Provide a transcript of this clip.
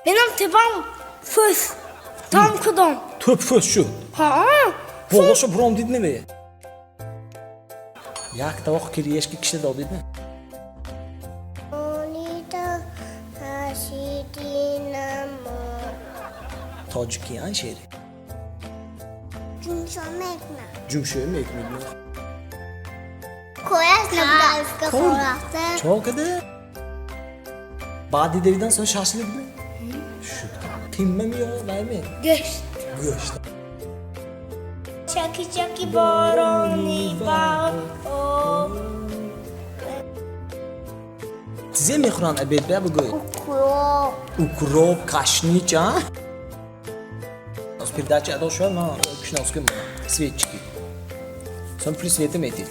Менам тепам фӯс там кудом. Тӯп фӯс шуд. Ҳа. Болоша буром дид неве? Як тавоқ кириешки кишта додидми? Тоҷикиян шеъри. Ҷумшо мекунам. Ҷумшӯ мекунед. Кояш набуда. Хӯрахта. Чо када? Баъди давидан сон шашликми? Шуд. Қиммами ё вайми? Гӯшт. Гӯшт. Чаки чаки борони баҳор. Чизе мехӯранд обед бия бугӯй. Укроп. Укроп, кашнич, а? Аз передача адо шуд, ман кушноска мемонам. Светчики. Сон пули света метид.